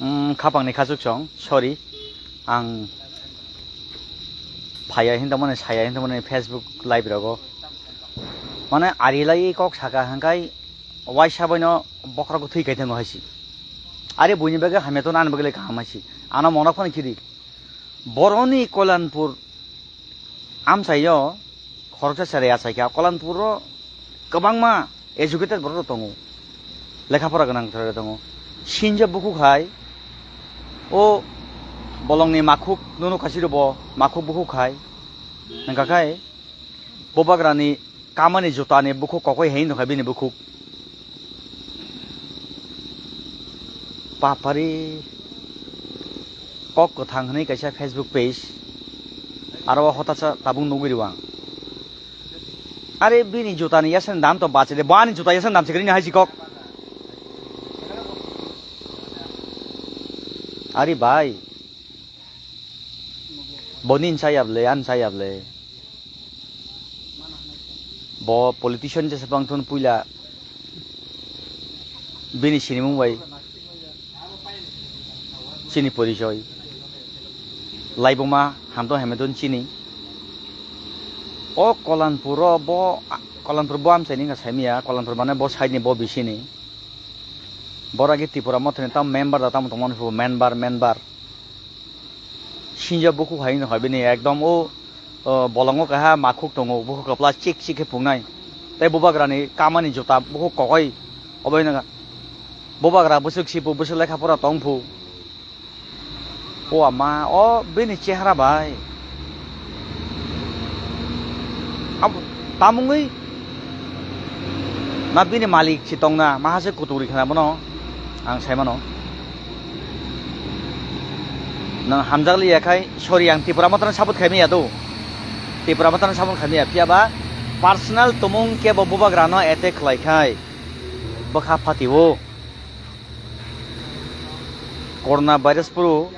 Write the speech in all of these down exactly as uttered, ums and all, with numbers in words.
Mm, khapangni khachuk chong, sorry. Ang phaya hinta mani, saya hinta mani Facebook live rogo. Mane ari lai kok saka hangkai waisa boino bokhorok thwi kai thango haisi. Ari buini bagwi hamya to nan bagwi kaham haisi. Ano mono phone khidi. Boroni Kolanpur amchaio khoroksa cherai achaikha, Kolanpuro kwbangma educated borok rok tongo, lekha pora gwnang tongo. Sinjo bukhuk hai o bolongni makhuk nunu khasi rwbo makhuk bukhuk hai wngkha khai. Bubagrani kamani jutani bukhuk kokoi hai nukha bini bukhuk. Papari kok kwthang hwnwi kaisa Facebook page, aro o hotasa tabuk nugwi rw ang. Are bini jutani yasani dam to bachi de, bo ani juta yasani dam se kwrwini hai si kok. Ari bai. Boni nsa yable, an nsa yable. Bo politician jesa bangthun puila bini sinimung bai chini porichoi. Laibuma hamto hemedun chini. O Kolanpuro bo, Kolanpur bo amchaini wngkha saimanya, Kolanpur mane bo side ni bo bisini. Boro age Tripura mothani tam member da tamo tongmani phubo member, member. Sinjo bukhuk hai no hai bini ekdom o, o bolongo kaha makhuk tongo, bukhuk kapla chik chik khe phungnai. Tei bubagrani kamani juta bukhuk kokoi obai nang. Bubagra bwswk sibu bwswk lekha pora tong phu. O ama, o bini chehra bai. Abo tamungwi na bini malik si tongna, maha se kutuk ri khana bono, ang sai mano. Nang hamjak liya khai, sorry, ang Tipra Mothano support khai maya do. Tipra Mothano support khai maya, phiya ba personal tumung kebo bubagrano attack khlai khai bwkha phati o. Corona virus phuru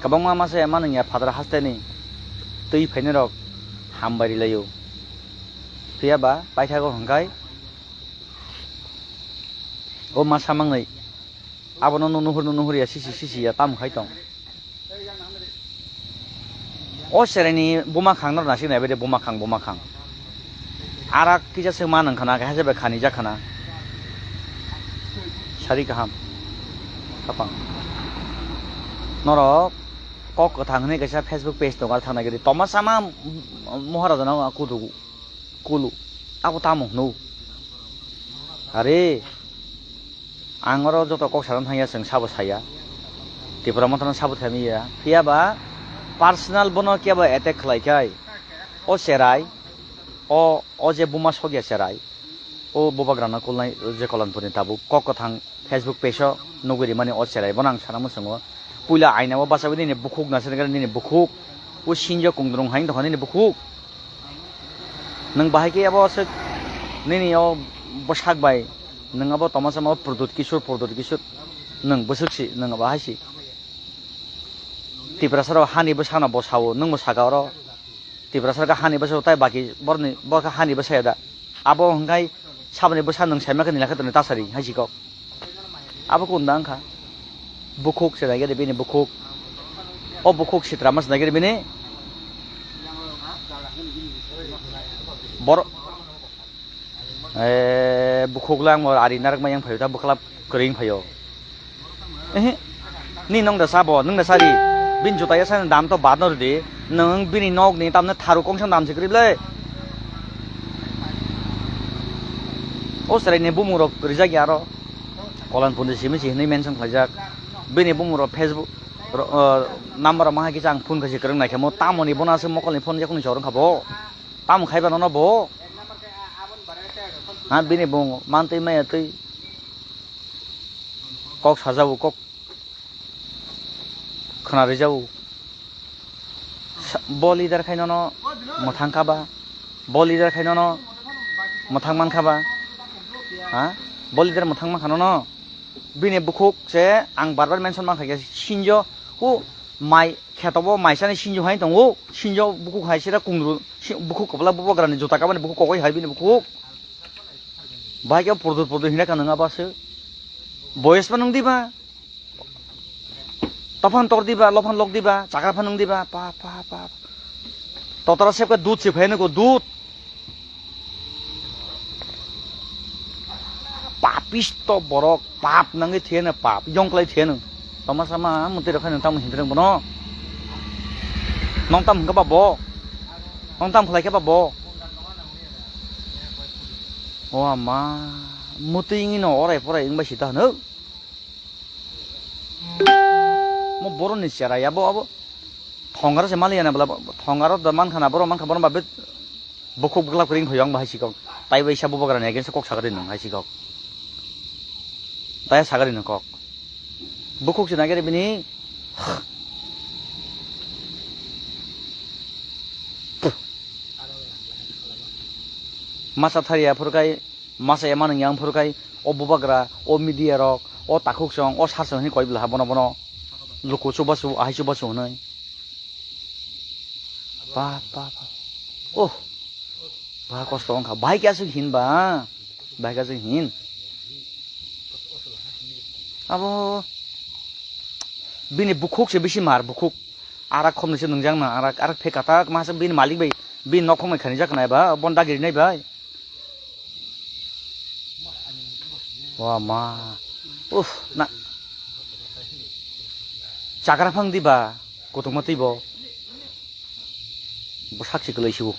kwbangma masa ema nungya phataro hasteni twi phainai rok hambai ri laio. Phiya ba paithago hwnkhai o masa mangnwi abono nuhur nuhur ya sisi sisi ya tamo khai tong. O cheraini buma khang no nasik nai bai de buma khang, buma khang. Arak kisa se ma nang khana, kaisa se bai khani jak khana. Sari kaham. Kapang. Norok kok kwthang hwnwi kaisa Facebook page tongo, thang nai gidi. Toma sama Moharaja no kudu kulu. Abo tamo hwno. Are. Ang oro joto kok sana thangya, chwng sabo saya. Tipra Mothano sabo thamiya. Phiya ba personal bono kebo attack khlai khai. O cherai, o, o je buma sokya cherai. O bubagrano kulnai je Kolanpurni tabuk kok kwthang Facebook page o nugwi rimani o cherai. Bono ang sana mwswngo. Puila aina o bachawi nini bukhuk na sini nini bukhuk. O sinjo kungdrung hai tongkha nini bukhuk. Nwng bahai khe abo aswk nini o bwsak bai nwng abo toma sama o Pradyut Kishore, Pradyut Kishore nwng bwswk si, nwng abo hai si. Tiprasa rok hani bwsano bo sao, nwng bo saka oro. Tiprasa rok hani bwsa tai baki borni bo khe hani bwsa ya da. Abo hwnkhai saboni bwsa nwng saima khe nila khe tonwi tasari hai si kok. Abo kunda wngkha. Bukhuk se nai gede bini bukhuk. O bukhuk sitra mas nai gede bini. Bor-, eh, bukhuk lang mo ari narak mayang phayo ta bwkhlap kwrwing phayo. Ehe. Ni nong da sabo, nong da sari. Bini juta ya sani dam to bad no ridi. Nong bini nok ni tamne tharu kongsa dam se kwrwi ble. O serai ni bumung rok rijak ya aro. Kolan pundi simi si hinui mention khlaijak. Bini bumung rok Facebook ro-, o, number rok maha kisa ang phone khaisi kwrwng naikhe mo tamoni bono aswk mokol ni phone yakung ni chorwng kha bo. Tamo khaiba nono bo. Ha bini bumung mantwi maya twi. Kok sajao, kok khwna rijao. Sa-, bo leader khai nono mwthang kha ba? Bo leader khai nono mwthang man kha ba? Ha? Bo leader mwthang man kha nono? Bini bukhuk se ang bar bar mention man kha khe sinjo. O mai kheto bo maisani sinjo hai tongo. Sinjo bukhuk hai sira kungru. Si-, bukhuk kwbla bubagrani juta kabani bukhuk kokoi hai bini bukhuk. Bahai khe purdur purdur hina ka nang abo se. Boyes ma nang di ba? Tophan tor diba, lophan lok diba, chakra phan nung diba, pa, pa, pa. Totara sepke dud se phai nugo, dud. Papisto borok, pap nangwi thiyano pap, yongklai thiyano. Toma sama, mutwi rok khai nung tamo hindreng bono. Nong tam hingka ba bo? Nong tam khlai khe ba bo? O ama, mutwi wngwi no orai porai wngbai sita hwno. Mo boroni chera ya bo abo. Thongaro se maliya na bwla, thongaro da mankha na, borok mankha, borok ba bet bukhuk bwklap kring hoyong ba hai sikok. Tai bai sa bubagra ni against kok sagari nung hai sikok. Tai sagari nung kok. Bukhuk se nagere bini. Masa thariya phurkai. Masa ema nung yang phuru kai, o bubagra, o media rok, o takhuk song, o sar song hwnwi koi bwla ha bono bono. Luku chubachu, ahai chubachu hwnwi. Ba, ba, ba. Oh. Ba kosto wngkha. Bahai khe aswk hin ba? Bahai khe aswk hin? Abo bini bukhuk se bisi mar, bukhuk. Arak khomni se nungjak na, arak, arak phe katak, masa bini malik bai, bini nok khong bai khainijak nai ba, bon dagi rinai bai. Wa ma. Uff, na. Chakra phang di ba, kutung ma twi bo. Bo sak si kwlai sibo.